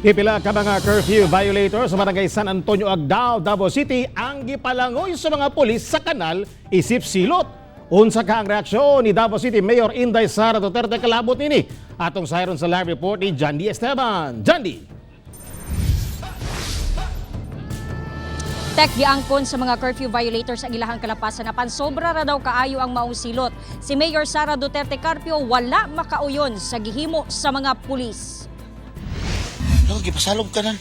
Pipila ka mga curfew violators sa Barangay San Antonio, Agdao, Davao City ang gipalangoy sa mga pulis sa kanal isip silot. Unsa ka ang reaksyon ni Davao City Mayor Inday Sara Duterte kalabot nini? Atong sayron sa live report ni Jandy Esteban. Jandy! Tek, giangkon sa mga curfew violators ang ilahang kalapasan, apan sobra ra daw kaayo ang maong silot. Si Mayor Sara Duterte Carpio wala makauyon sa gihimo sa mga pulis. Ano, gipasalog ka na.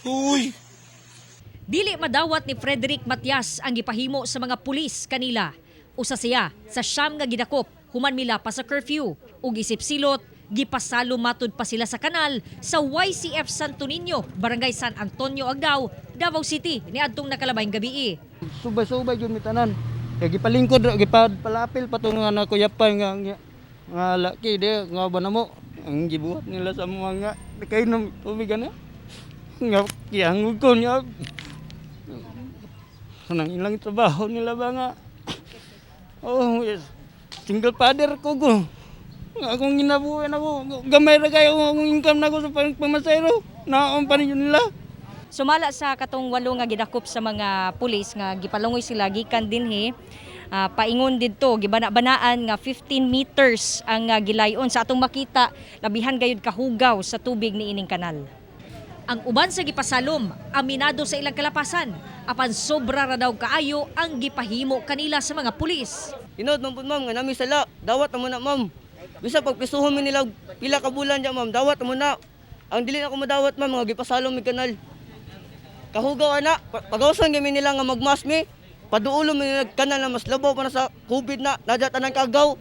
Uy! Dili madawat ni Frederick Matias ang gipahimo sa mga pulis kanila. Usa siya sa 9 nga gidakop human mila pa sa curfew ug isip silot, gipasalo matud pa sila sa kanal sa YCF Santo Niño, Barangay San Antonio, Agdao, Davao City niadtong nakalabayng gabii. Subay-subay jud mi tanan. Kay gipalingkod ra, gipalapil pa to nga nakuyapay nga laki di nga ba namo ang gibuhat nila sa mga nga nakainom tubig ana. Nga kiyangog ko niya. Kanang ilang trabaho nila ba nga. Oh, yes. Single father ko ko. Nga akong ginabuhay na ko. Gamay ra kayo akong income na ko sa pamasahe. Naon pa ninyo nila. Sumala sa katong 8 nga gidakop sa mga pulis nga gipalungoy sila gikan dinhi paingon didto, gibana-banaan nga 15 meters ang gilayon. Sa atong makita, labihan gayud kahugaw sa tubig niining kanal. Ang uban sa gipasalom, aminado sa ilang kalapasan, apan sobra ra daw kaayo ang gipahimo kanila sa mga pulis. Tinuod man pud, ma'am, nga nami sala, dawat mo na, ma'am. Bisa pagpisuhon mi nila og pila ka bulan diya, ma'am, dawat mo na. Ang dili na ko madawat, ma'am, nga gipasalom mi kanal. Kahugaw ana, pagawsan gyud mi nila nga magmas mi. Paduulom mi nila kanal na mas labaw pa na sa COVID na, nadya tanan kagaw.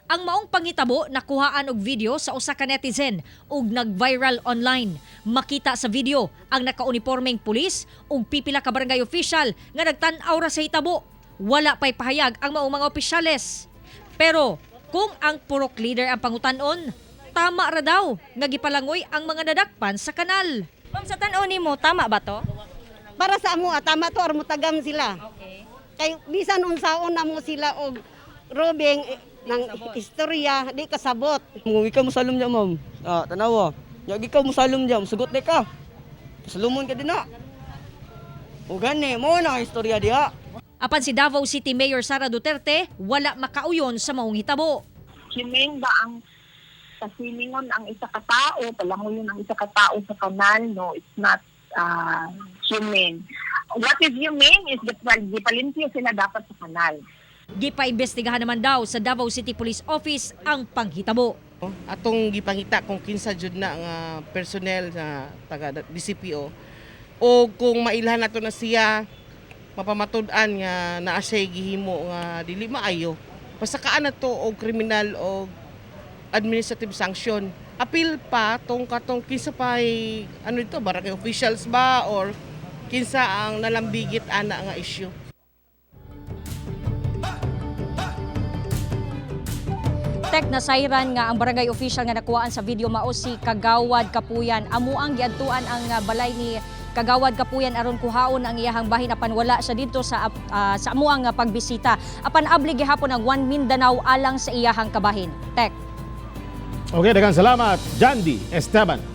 Ang maong panghitabo nakuhaan og video sa usa ka netizen ug nag-viral online. Makita sa video ang nakaunipormeng pulis ug pipila ka barangay official nga nagtan-aw ra sa hitabo. Wala pa'y pahayag ang maong mga opisyales. Pero kung ang purok leader ang pangutan-on, tama ra daw nga gipalangoy ang mga nadakpan sa kanal. Ma'am, sa tan-aw nimo, tama ba to? Para sa amo, tama to or mutagam sila. Okay. Kay bisan unsaon na mo sila og robing ng istorya, di kasabot. Kung ikaw mosalom diya, ma'am, ah, tanawa. Nya ikaw mosalom diya, musugot na ka. Pasalumon ka din na. O gani, mo na ang istorya diha. Apan si Davao City Mayor Sara Duterte wala makauyon sa maong hitabo. Humane ba ang kasilingon ang isa ka tao, palangoyon ang isa ka tao sa kanal? No, it's not humane. What is humane is that, well, gipalimpyo sila dapat sa kanal. Gipaimbestigahan naman daw sa Davao City Police Office ang panghitabo. Atong gipangita kung kinsa jud na nga personnel sa taga DCPO o kung mailhan nato na siya, mapamatud-an nga naa siya gihimo nga dili maayo, pasakaan na to og kriminal o administrative sanction. Apil pa tong katong kinsa pay ano ito, barangay officials ba or kinsa ang nalambigit ana nga issue. Tek, nasayran nga ang barangay official nga nakuhaan sa video mao si Kagawad Kapuyan. Amo ang giadtuan ang balay ni Kagawad Kapuyan aron kuhaon ang iyahang bahin, apan wala siya didto sa amuang pagbisita. Apan abli gihapon ang One Mindanao alang sa iyahang kabahin. Tek. Okay, daghang salamat, Jandy Esteban.